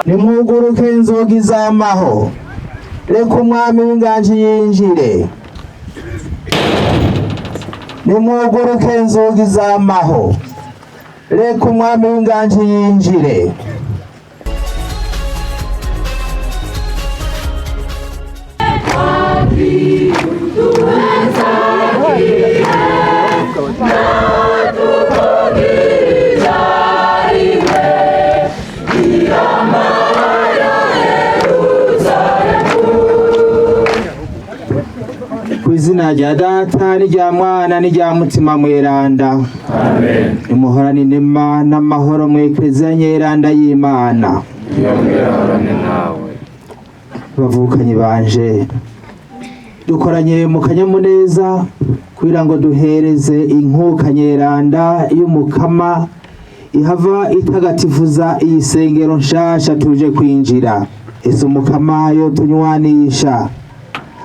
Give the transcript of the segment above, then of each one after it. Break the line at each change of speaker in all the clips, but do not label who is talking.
Nimuguruke inzoga izamaho, reka umwami w'inganji yinjire. Nimuguruke inzoga izamaho, reka umwami w'inganji yinjire. Ku izina rya Data n'irya Mwana n'irya Mutima Mweranda.
Amen.
Nimuhorane inema n'amahoro mu Ekleziya Nyeranda y'Imana.
Yongera ahorane nawe.
Bavukanyi banje, dukoranye mu kanyamuneza kugira ngo duhereze inkuka nyeranda y'Umukama ihava itagatifuza iyi sengero nshasha tuje kwinjira. Ese Umukama yo tunywanisha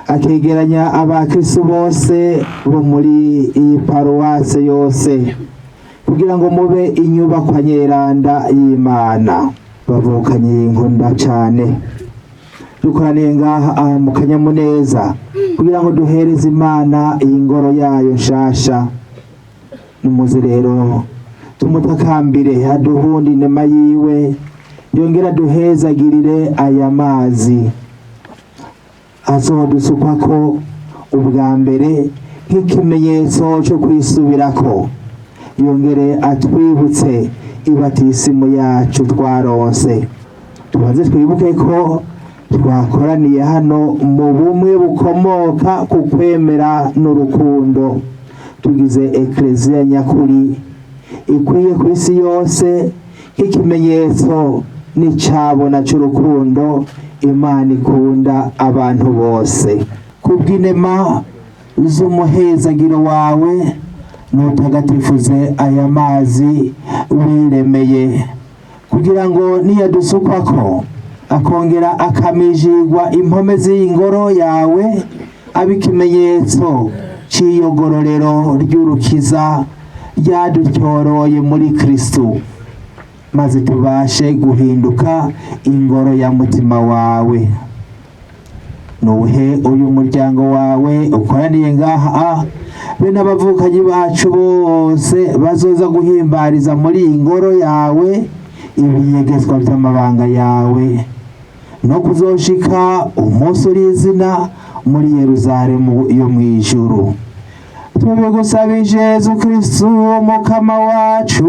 akegeranya abakristo bose bo muri iyi paruwase yose kugira ngo mube inyubakwa nyeranda y'Imana. Bavukanye inkunda cane, dukoraniye ngaha aha mu kanyamuneza kugira ngo duhereze Imana iyi ngoro yayo nshasha. Nimuze rero tumutakambire aduhunde inema yiwe, yongera duhezagirire aya mazi azodusukwako ubwa mbere nk'ikimenyetso cyo kwisubirako, yongere atwibutse ibatisimu yacu twaronse. Tubanze twibuke ko twakoraniye hano mu bumwe bukomoka ku kwemera n'urukundo, tugize ekleziya nyakuri ikwiye ku isi yose nk'ikimenyetso n'icabona c'urukundo Imana ikunda abantu bose. Kubw'inema z'umuhezagiro wawe nutagatifuze aya mazi wiremeye, kugira ngo niyadusukwako akongera akamijigwa impome z'iyi ngoro yawe, abe ikimenyetso c'iyogororero ry'urukiza ryadutyoroye muri Kristu, maze tubashe guhinduka ingoro ya mutima wawe. Nuhe uyu muryango wawe ukoraniye ngaha be n'abavukanyi bacu bose bazoza guhimbariza muri iyi ngoro yawe ibinyegezwa by'amabanga yawe, no kuzoshika umunsi uri izina muri Yeruzalemu yo mu ijuru. Tubigusabije Yezu Kristu Umukama wacu.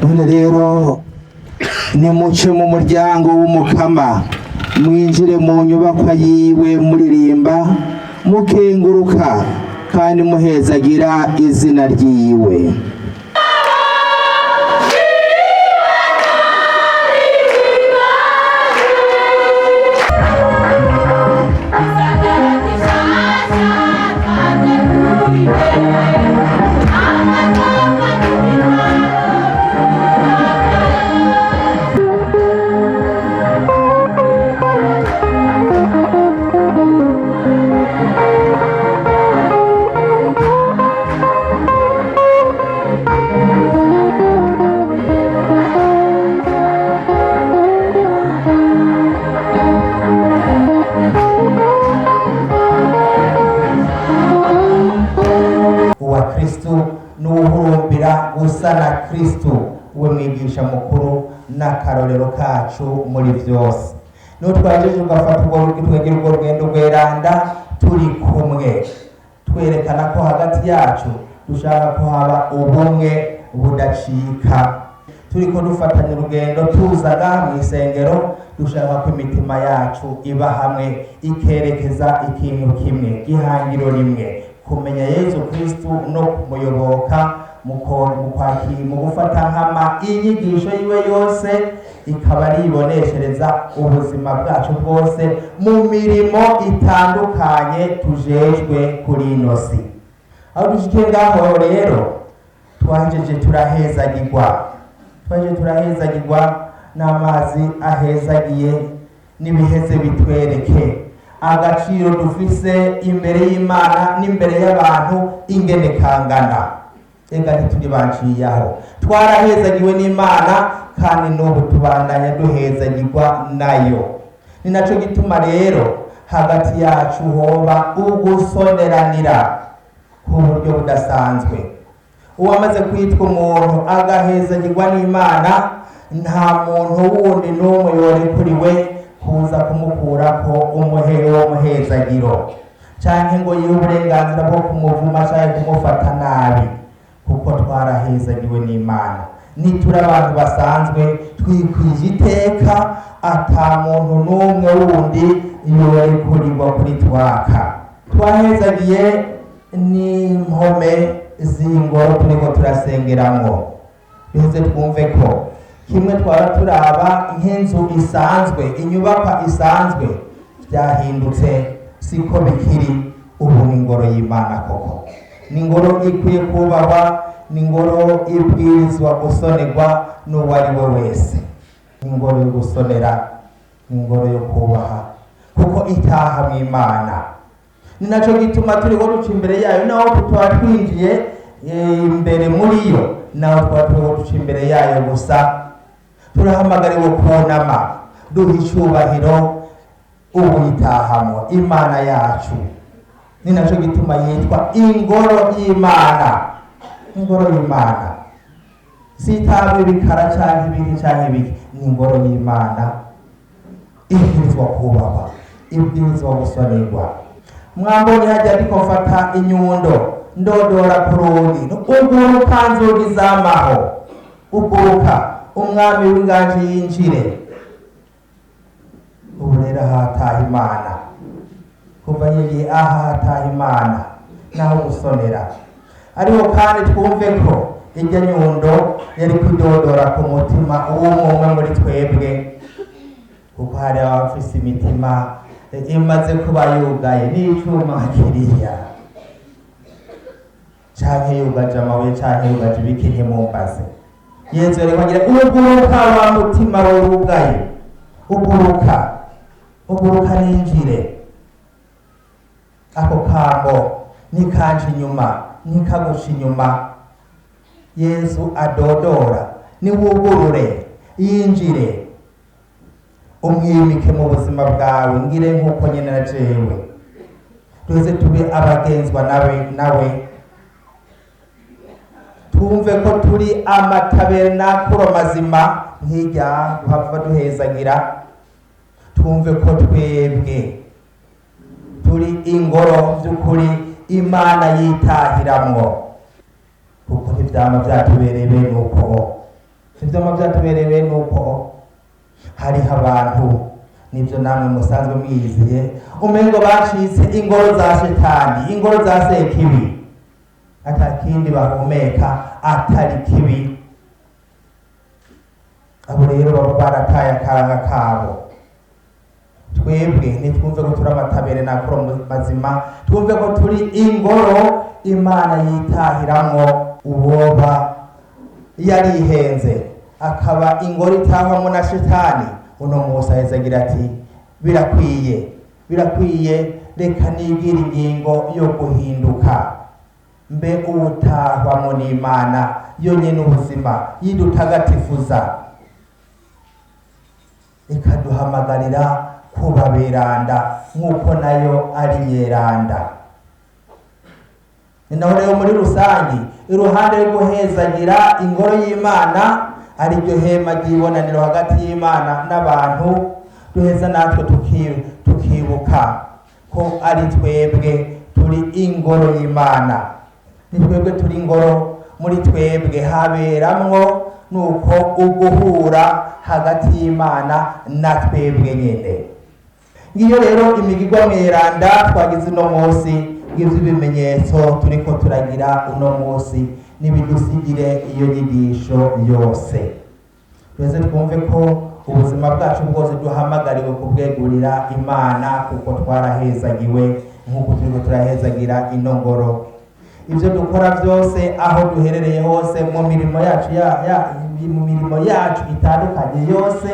None rero nimuce mu muryango w'Umukama, mwinjire mu nyubakwa yiwe muririmba, mukenguruka kandi muhezagira izina ryiwe. Uwa Kristu n'uwuhurumbira gusa na Kristu, we mwigisha mukuru n'akarorero kacu muri vyose. Nutwajeje ugafata urwo twegera urwo rugendo rweranda turi kumwe, twerekana ko hagati yacu dushaka ko haba ubumwe budacika. Turiko dufatanya urugendo tuza ngaha mw'isengero, dushaka ko imitima yacu iba hamwe, ikerekeza ikintu kimwe, ihangiro rimwe: kumenya Yezu Kristu no kumuyoboka mu gufata nkama inyigisho yiwe yose, ikaba ari iboneshereza ubuzima bwacu bwose mu mirimo itandukanye tujejwe kuri ino si. Aho dushikiye ngaho rero, twahejeje turahezagirwa, twaje turahezagirwa n'amazi ahezagiye n'ibiheze bitwereke agaciro dufise imbere y'Imana n'imbere y'abantu ingene kangana. Ega ntituri banciye aho, twarahezagiwe n'Imana kandi n'ubu tubandanya duhezagirwa nayo. Ni naco gituma rero hagati yacu hoba ugusoneranira ku buryo budasanzwe. Uwamaze kwitwa umuntu agahezagirwa n'Imana, nta muntu wundi n'umwe yorekuriwe kuza kumukurako umuheyo w'umuhezagiro, canke ngo yihe uburenganzira bwo kumuvuma canke kumufata nabi, kuko twarahezagiwe n'Imana. Nituri abantu basanzwe, twikwije iteka ata muntu n'umwe wundi yorekurirwa kuri twaka. Twahezagiye n'impome z'ingoro turiko turasengeramwo. Duheze twumve ko kimwe twara turaba nk'inzu isanzwe, inyubakwa isanzwe, byahindutse, siko bikiri. Ubu ni ingoro y'Imana koko, ni ingoro ikwiye kubahwa, ni ingoro ibwirizwa gusonerwa n'uwo ari we wese. Ni ingoro yo gusonera, ni ingoro yo kubaha, kuko itaha mu Imana. Ni naco gituma turiko duca imbere yayo, naho tutaba twinjiye imbere muri yo, naho twaba turiko duca imbere yayo gusa, turahamagariwe kunama duha icubahiro ubuyitahamo, Imana yacu. Ni naco gituma yitwa ingoro y'Imana. Ingoro y'Imana sitaba ibikara canke ibiki canke ibiki, ni ingoro y'Imana ibwirizwa kubahwa, ibwirizwa gusonerwa. Mwambonye hajya ndiko mfata inyundo ndodora ku rugi: "Uguruka, nzugi z'amaho, uguruka, umwami w'inganji yinjire." Ubu rero hataha Imana. Kuva yegiye aha hataha Imana, naho gusonera. Ariko kandi twumve ko irya nyundo yari kudodora ku mutima w'umwe muri twebwe, kuko hari abafise imitima imaze kuba yugaye n'icuma kiriya, canke yugaje amabuye, canke yugaje ibiki, ntimumbaze. Yezu yariko agira: "Uguruka wa mutima wugaye, uguruka, uguruka ninjire." Ako kamo nikanje inyuma, nikaguca inyuma. Yezu adodora, niwugurure yinjire, umwimike mu buzima bwawe. Ngire nk'uko nyine na jewe, tuze tube abagenzwa nawe, twumve ko turi amatabernakulo mazima nk'irya duhava duhezagira. Twumve ko twebwe turi ingoro by'ukuri Imana yitahiramwo, kuko ntivyama vyatubereye bene uko, ntivyama vyatubereye bene uko. Hariho abantu, nibyo namwe musanzwe mwiyiziye, umengo bacitse ingoro za shetani, ingoro za sekibi, ata kindi bahumeka atari kibi. Abo rero baba barataye akaranga kabo. Twebwe nitwumve ko turi amataberenakuro mazima, twumve ko turi ingoro Imana yitahiramwo. Uwoba yarihenze akaba ingoro itahwamo na shetani, uno munsi aheza agira ati: "Birakwiye, birakwiye, reka nigire ingingo yo guhinduka, mbe uwutahwamo n'Imana yonyine ubuzima, yidutagatifuza, ikaduhamagarira kuba beranda nk'uko nayo ari yeranda." Ni naho rero muri rusange, iruhande rwo guhezagira ingoro y'Imana, ariryo hema ry'ibonaniro hagati y'Imana n'abantu, duheza natwe tukibuka ko ari twebwe turi ingoro y'Imana. Ni twebwe turi ingoro, muri twebwe haberamwo. Nuko uguhura hagati y'Imana na twebwe nyene. Ngiyo rero imigirwa mweranda twagize uno munsi, ngivyo ibimenyetso turiko turagira uno munsi, nibidusigire iyo nyigisho yose. Twese twumve ko ubuzima bwacu bwose duhamagariwe kubwegurira Imana, kuko twarahezagiwe nk'uko turiko turahezagira ino ngoro. Ibyo dukora byose, aho duherereye hose, mu mirimo yacu mu mirimo yacu itandukanye yose,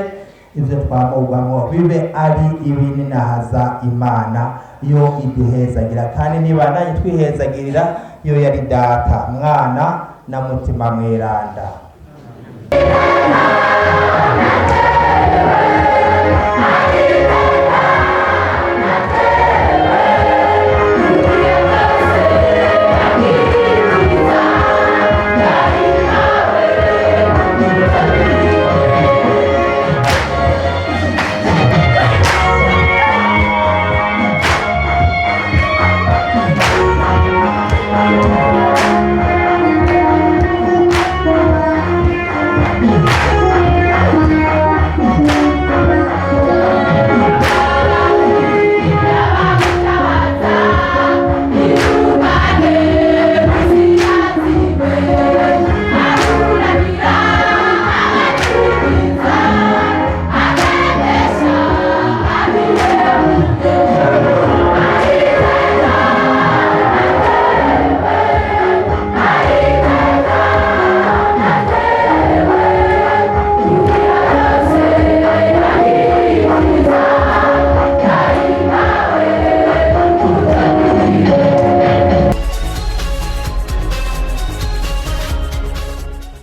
ibyo twamugwamo bibe ari ibininahaza Imana, yo iduhezagira kandi nibandanye twihezagirira, yo yari Data, Mwana na Mutima Mweranda.